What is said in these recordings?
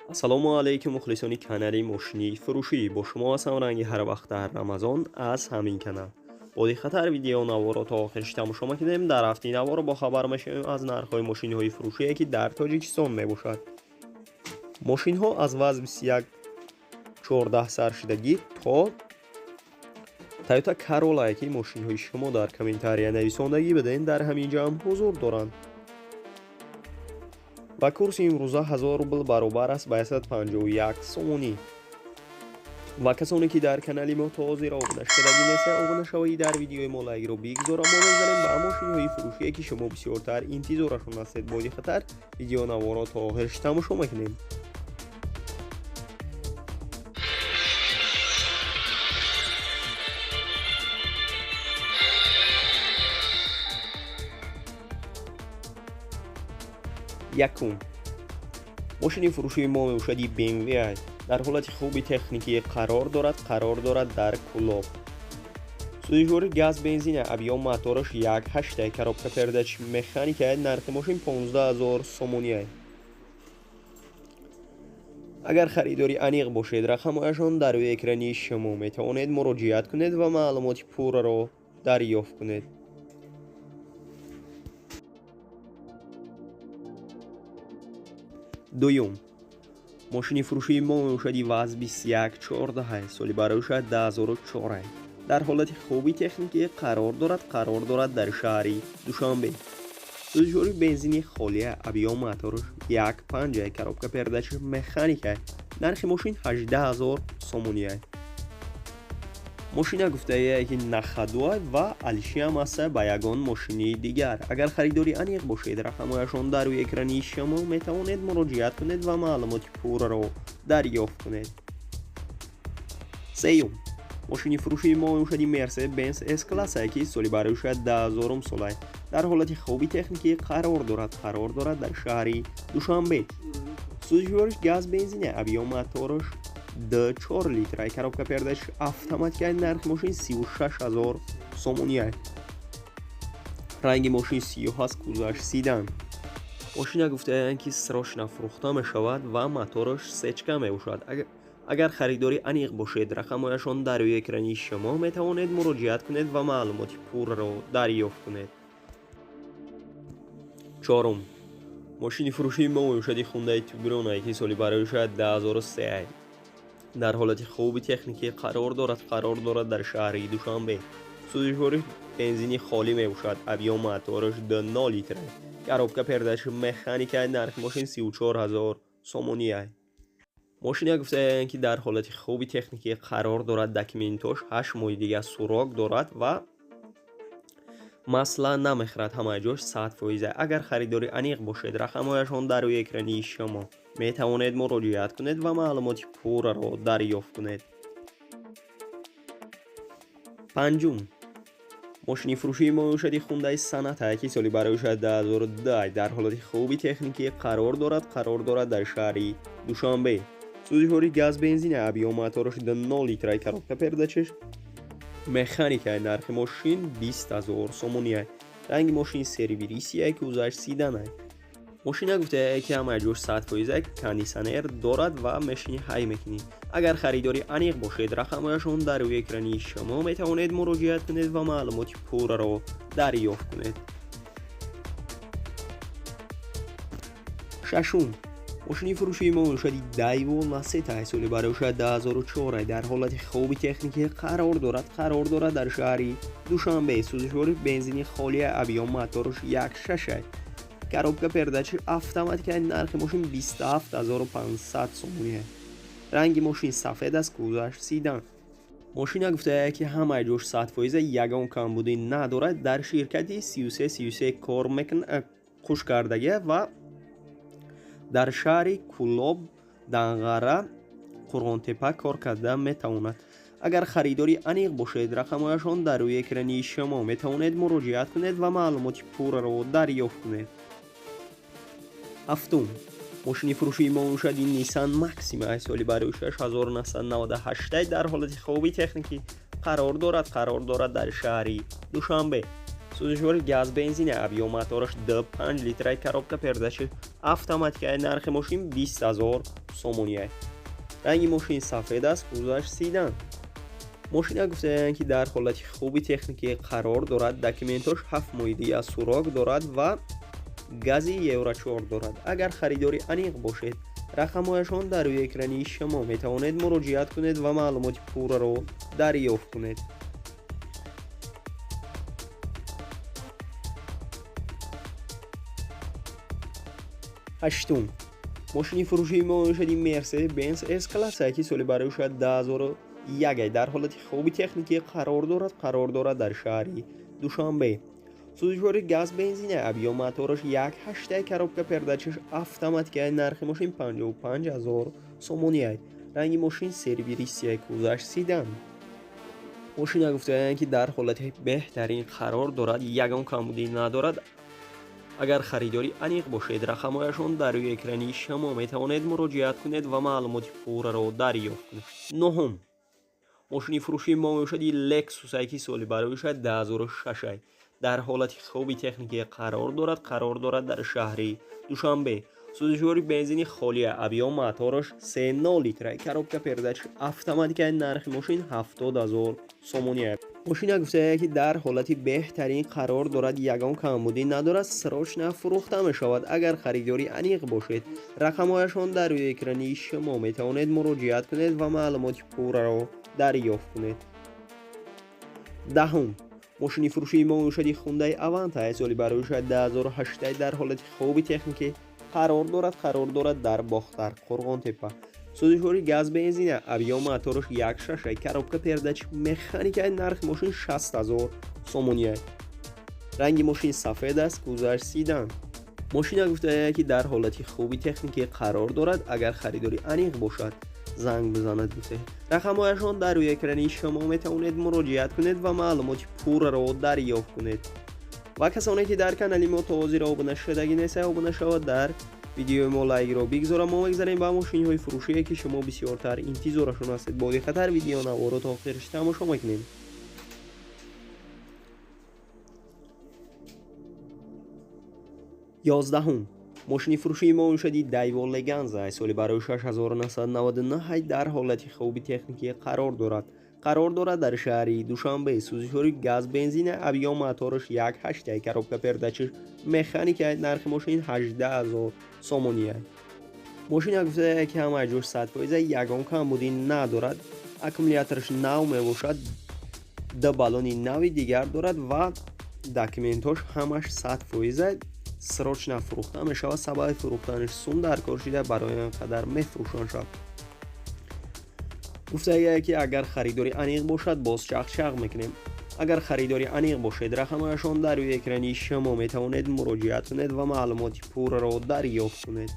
Ассалому алайкум, мухлисони канали мошини фурӯшӣ. Бо шумо ҳастам ранги ҳар вақт дар Рамазон аз ҳамин канал. Бо диққаттар видео наворо то охирш тамошо мекунем. Дар ҳафтаи наворо бохабар мешавем аз нархҳои мошинҳои фурӯшие, ки дар Тоҷикистон мебошад. Мошинҳо аз ВАЗ 2114 саршидагӣ то Toyota Corolla, ки мошинҳои шумо дар комментария нависондагӣ биден, дар ҳамин ҷо ҳам ҳузур доранд. Ва курси имрӯза 1000 рубл баробар аст ба 151 сомонӣ. Ва касоне ки дар канали мо то ҳозир обуна шудагӣ нестанд, обуна шавед, дар видеои мо лайкро бигзора. Мо мегзарем ба мошинҳои фурӯшие, ки шумо бисёртар интизорашон ҳастед. Бо диққаттар видеонаворо то охирш тамошо мекунем. Якум мошини фурӯшии мо мебошади BMW. Дар ҳолати хуби техникӣ қарор дорад дар Кӯлоб. Сӯзишворӣ газ бензин, объём мотораш 1,8, коробка передач механика. Нархи мошин 15 000 сомонӣ. Агар харидори аниқ бошед, рақамҳояшон дар рӯи экрани шумо, метавонед муроҷиат кунед ва маълумоти пурраро дарёфт кунед. Дуюм мошини фурӯшии мо мебошади ВАЗ 2114, соли барояшад 2004. Дар ҳолати хуби техникӣ қарор дорад дар шаҳри Душанбе. Сӯзишворӣ бензини холия, объём мотораш 1,5, коробка передач механика. Нархи мошин 18 000 сомонӣ. Мошина гуфтае, ки на ходу а ва алишиам аста ба ягон мошини дигар. Агар харидори аниқ бошед, рақамҳояшон дар рӯи экрани шумо, метавонед муроҷиат кунед ва маълумоти пурраро дарёфт кунед. Сеюм мошини фурӯшии мо мебошади Мерседес Бенз С класса, ки соли барояшад 2000 сола. Дар ҳолати хуби техникӣ қарор дорад дар шаҳри Душанбе. Сӯзишвориш газ бензина, объём мотораш 4 литра, коробка передач автоматика. Нархи мошин 36 000 сомонӣ. Ранги мошин сиёҳ аст, кузоваш седан. Мошина гуфтаянд, ки срочно фурӯхта мешавад ва мотораш сечка мебошад. Агар харидори аниқ бошед, рақамҳояшон дар рӯи экрани шумо, метавонед муроҷиат кунед ва маълумоти пурраро дарёфт кунед. Чорум мошини фурӯшии мо мебошади Хундаи Тюберона, ки соли барояшад 2003. Дар ҳолати хуби техникӣ қарор дорад дар шаҳри Душанбе. Сӯзишвориш бензини холӣ мебошад, объём мотораш 0 литр, коробка передач механика. Нархи мошин 34 000 сомонӣ. Мошина гуфтаянд, ки дар ҳолати хуби техникӣ қарор дорад, документош 8 моҳи дигар срок дорад ва масла намехӯрад, ҳамаи ҷош 100%. Агар харидори аниқ бошед, рақамҳояшон дар рӯи экрани шумо, метавонед муроҷиат кунед ва маълумоти пурраро дарёфт кунед. Панҷум мошини фурӯшии мо мебошади Хундаи Соната, ки соли барояшад 2010. Дар ҳолати хуби техникӣ қарор дорад дар шаҳри Душанбе. Сӯзишворӣ газ бензина, объём мотораш 0 литра, коробка передачаш механика. Нархи мошин 20 000 сомонӣ. Ранги мошин серебристый, кузоваш седан. Мошина гуфтае, ки ҳамаи ҷош 100%, кондитсионер дорад ва мешини ҳай мекунӣ. Агар харидори аниқ бошед, рақамҳояшон дар рӯи экрани шумо, метавонед муроҷиат кунед ва маълумоти пурраро дарёфт кунед. Шашум мошини фурӯшии мо мебошади Дайво Ласета, соли барояшад 2004. Дар ҳолати хуби техникӣ қарор дорад дар шаҳри Душанбе. Сӯзишвори бензини холия, объём мотораш 1,6, коробка передачи автоматика. Нархи мошин 27 500 сомонӣ. Ранги мошин сафед аст, кузоваш седан. Мошина гуфтае, ки ҳамаи ҷош 100%, ягон камбудӣ надорад. Дар ширкати 3333 кор мекунад, хуш кардагия ва дар шаҳри Кӯлоб, Данғара, Қурғонтепа кор карда метавонад. Агар харидори аниқ бошед, рақамҳояшон дар рӯи экрани шумо, метавонед муроҷиат кунед ва маълумоти пурраро дарёфт кунед. Ҳафтум мошини фурӯшии мо мебошади Nissan Maxima, соли барояшаш 1998. Дар ҳолати хуби техникӣ қарор дорад дар шаҳри Душанбе. Сӯзишвори газ бензин объём мотораш 2.5 литра, коробка передачи автоматика. Нархи мошин 20 000 сомонӣ. Ранги мошин сафед аст, кузоваш седан. Мошина гуфтаанд, ки дар ҳолати хуби техникӣ қарор дорад, документош 7 моҳи дигар срок дорад ва гази Евро 4 дорад. Агар харидори аниқ бошед, рақамҳояшон дар рӯи экрани шумо, метавонед муроҷиат кунед ва маълумоти пурраро дарёфт кунед. Ҳаштум мошини фурӯшии мо мешавад Mercedes-Benz S-класс, ки соли барои 2001, дар ҳолати хуби техникӣ қарор дорад дар шаҳри Душанбе. Сӯзишвори газ бензин, объём мотораш 1.8, коробка передачаш автоматика. Нархи мошин 55 000 сомонӣ. Ранги мошин серебристый, кузоваш седан. Мошина гуфтаанд, ки дар ҳолати беҳтарин қарор дорад, ягон камбудӣ надорад. Агар харидори аниқ бошед, рақамҳояшон дар рӯи экрани шумо, метавонед муроҷиат кунед ва маълумоти пурраро дарёфт кунед. Нуҳум мошини фурӯшии мо мебошад Lexus, ки соли барои 2006, дар ҳолати хуби техникӣ қарор дорад дар шаҳри Душанбе. Сӯзишвори бензини холия, объём мотораш 3.0 литра, коробка передач автоматика. Нархи мошин 70 000 сомонӣ. Мошина гуфтая, ки дар ҳолати беҳтарин қарор дорад, ягон камбудӣ надорад, срочно фурӯхта мешавад. Агар харидори аниқ бошед, рақамҳояшон дар рӯи экрани шумо, метавонед муроҷиат кунед ва маълумоти пурраро дарёфт кунед. Даҳум мошини фурӯшии мо мешавад Хундай Аванта, соли барои 2008, дар ҳолати хуби техникӣ қарор дорад дар Бохтар, Қурғонтепа. Сӯзишвори газ бензина, объём мотораш 1.6, коробка передач механика. Нархи мошин 60 000 сомонӣ. Ранги мошин сафед аст, кузоваш седан. Мошина гуфтая, ки дар ҳолати хуби техникӣ қарор дорад. Агар харидори аниқ бошад, занг бизанад гуфта, рақамҳояшон дар рӯи экрани шумо, метавонед муроҷиат кунед ва маълумоти пурраро дарёфт кунед. Ва касоне, ки дар канали мо то ҳозир обуна шудагӣ неста, обуна шавад, дар видеои мо лайкро бигзора. Мо мегзарем ба мошинҳои фурӯшие, ки шумо бисёртар интизорашон ҳастед. Бо диққаттар видеонаворо то охираш тамошо мекунем. 11-ум мошини фурӯшии мо мешавад Дайво Леганза, соли барои 1999, дар ҳолати хуби техникӣ қарор дорад дар шаҳри Душанбе. Сӯзишвори газ бензина, объём мотораш 1.8, коробка передачаш механика. Нархи мошин 18 000 сомонӣ. Мошина гуфта, ки ҳамаи ҷош 100%, ягон камбудӣ надорад, аккумулятораш нав мебошад, ду баллони нави дигар дорад ва документҳош ҳамаш 100%. Срочно фурӯхта мешавад. Сабаби фурӯхтанаш сум дар кор шида, барои он қадар мефурӯшанд шавад. Гуфтагие, ки агар харидори аниқ бошад, боз чахчах мекунем. Агар харидори аниқ бошед, рақамҳояшон дар рӯи экрани шумо, метавонед муроҷиат кунед ва маълумоти пурраро дарёфт кунед.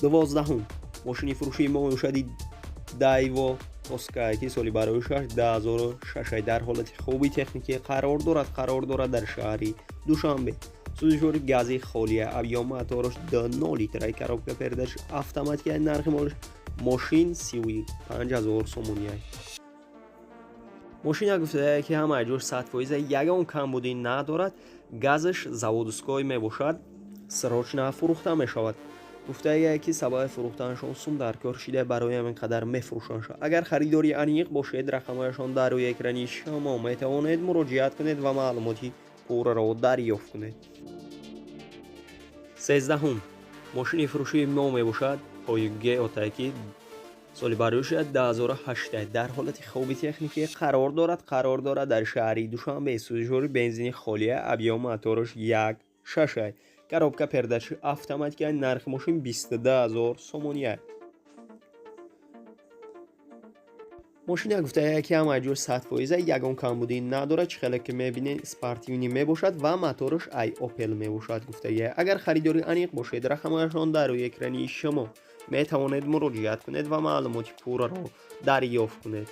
12-ум мошини фурӯшии мо мешавад Дайво Тоска, ки соли барои 2006, дар ҳолати хуби техникӣ қарор дорад дар шаҳри Душанбе. Сӯзишвори гази холия, объём мотораш 2.0 литра, коробка передач автоматика. Нархи мошин 35 000 сомонӣ. Мошина гуфтая, ки ҳамаи ҷош 100%, ягон камбудӣ надорад, газаш заводской мебошад, срочно фурӯхта мешавад. Гуфтая, ки сабаби фурӯхтанашон сум дар кор шида, барои ҳамин қадар мефурӯшанд. Агар харидори аниқ бошед, рақамҳояшон дар рӯи экрани шумо, метавонед муроҷиат кунед ва маълумоти пурраро дарёфт кунед. 13-ум мошини фурӯшии мо мебошад Пеугеоте, ки соли барои 2008, дар ҳолати хуби техникӣ қарор дорад дар шаҳри Душанбе. Сӯзишвори бензини холия, объём мотораш 1.6, коробка передачи автоматика. Нархи мошин 22 000 сомонӣ. Мошина гуфтая, ки ҳамаи ҷош 100%, ягон камбудӣ надорад. Чӣ хеле ки мебинед, спортивный мебошад ва мотораш ай Опел мебошад. Гуфтагия, агар харидори аниқ бошед, рақамҳояшон дар рӯи экрани шумо, метавонед муроҷиат кунед ва маълумоти пурраро дарёфт кунед.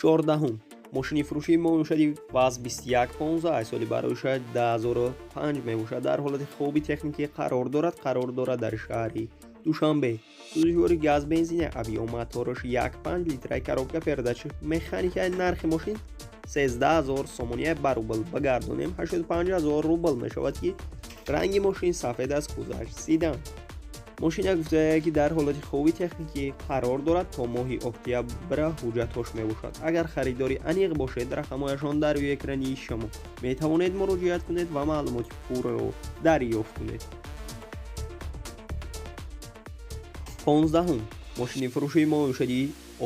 14-ум мошини фурӯшии мо мешавад ВАЗ 2115, соли барои 2005 мебошад, дар ҳолати хуби техникӣ қарор дорад дар шаҳри Душанбе. Сӯзишвори газ бензин объём мотораш 1,5 литра, коробка передач механика. Нархи мошин 13 000 сомония, ба рубл багардонем 85 000 рубл мешавад, ки ранги мошин сафед аст, кузоваш седан. Мошина гуфтае, ки дар ҳолати хуби техникӣ қарор дорад, то моҳи октябра ҳуҷҷатҳош мебошад. Агар харидори аниқ бошед, рақамҳояшон дар рӯи экрани шумо, метавонед муроҷиат кунед ва маълумоти пурраро дарёфт кунед. 15-ум мошини фурӯшии мо мешавад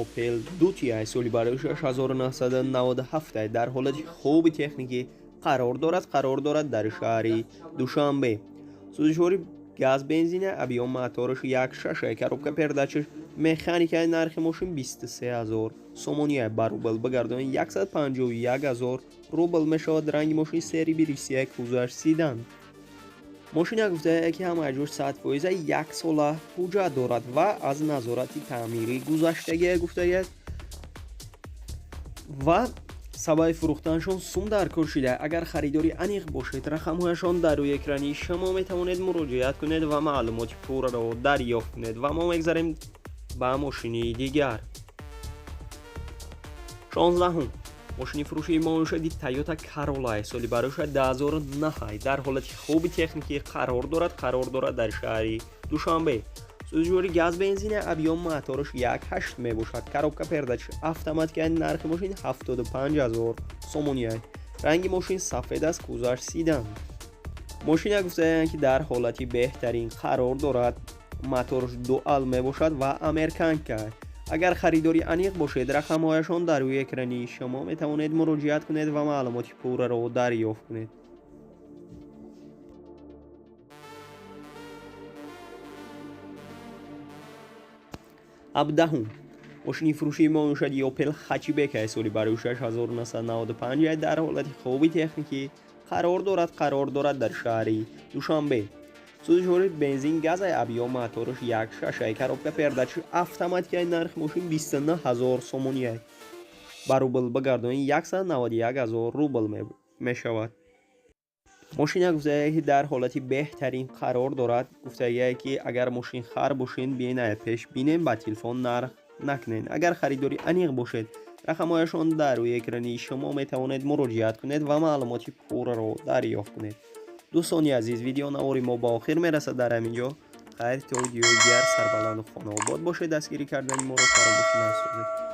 Opel Duty, соли барои 1997, дар ҳолати хуби техникӣ қарор дорад дар шаҳри Душанбе. Сӯзишвори газ бензина, объём мотораш 1,6, коробка передачаш механика. Нархи мошин 23 000 сомония, ба рубл багардонед 151 000 рубл мешавад. Ранги мошин серебристый, кузоваш седан. Мошина гуфтае, ки ҳамаи ҷош 100%, як сола ҳуҷҷат дорад ва аз назорати таъмирӣ гузаштагия гуфтагиаст ва сабаби фурӯхтанашон сум дар кор шуда. Агар харидори аниқ бошед, рақамҳояшон дар рӯи экрани шумо, метавонед муроҷиат кунед ва маълумоти пурраро дарёфт кунед. Ва мо мегзарем ба мошини дигар. 16-ум мошини фурӯшии мо мешавад Toyota Corolla, соли барои 2009, дар ҳолати хуби техникӣ қарор дорад дар шаҳри Душанбе. Сӯзишвори газ бензина, объём мотораш 1,8 мебошад, коробка передач автоматика. Нархи мошин 75 000 сомония. Ранги мошин сафед аст, кузоваш седан. Мошина гуфтаянд, ки дар ҳолати беҳтарин қарор дорад, мотораш дуал мебошад ва американка. Агар харидори аниқ бошед, рақамҳояшон дар рӯи экрани шумо, метавонед муроҷиат кунед ва маълумоти пурраро дарёфт кунед. 17-ум мошини фурӯшии мо мешавад Opel Hatchback, соли барои 1995, дар ҳолати хуби техникӣ қарор дорад дар шаҳри Душанбе. Сӯзишвори бензин газ, объём мотораш 1,6, коробка передач автоматика. Нархи мошин 29 000 сомония, ба рубл багардонед 191 000 рубл мешавад. Мошина гуфтагие, ки дар ҳолати беҳтарин қарор дорад. Гуфтагие, ки агар мошин хар бошед, биёед пеш бинем, ба телефон нарх накунед. Агар харидори аниқ бошед, рақамҳояшон дар рӯи экрани шумо, метавонед муроҷиат кунед ва маълумоти пурраро дарёфт кунед. Дӯстони азиз, видеонавори мо ба охир мерасад дар ҳамин ҷо. Хайр, то видеои дигар, сарбаланду хонаобод бошед. Дастгирӣ кардани моро фаромӯш насозед.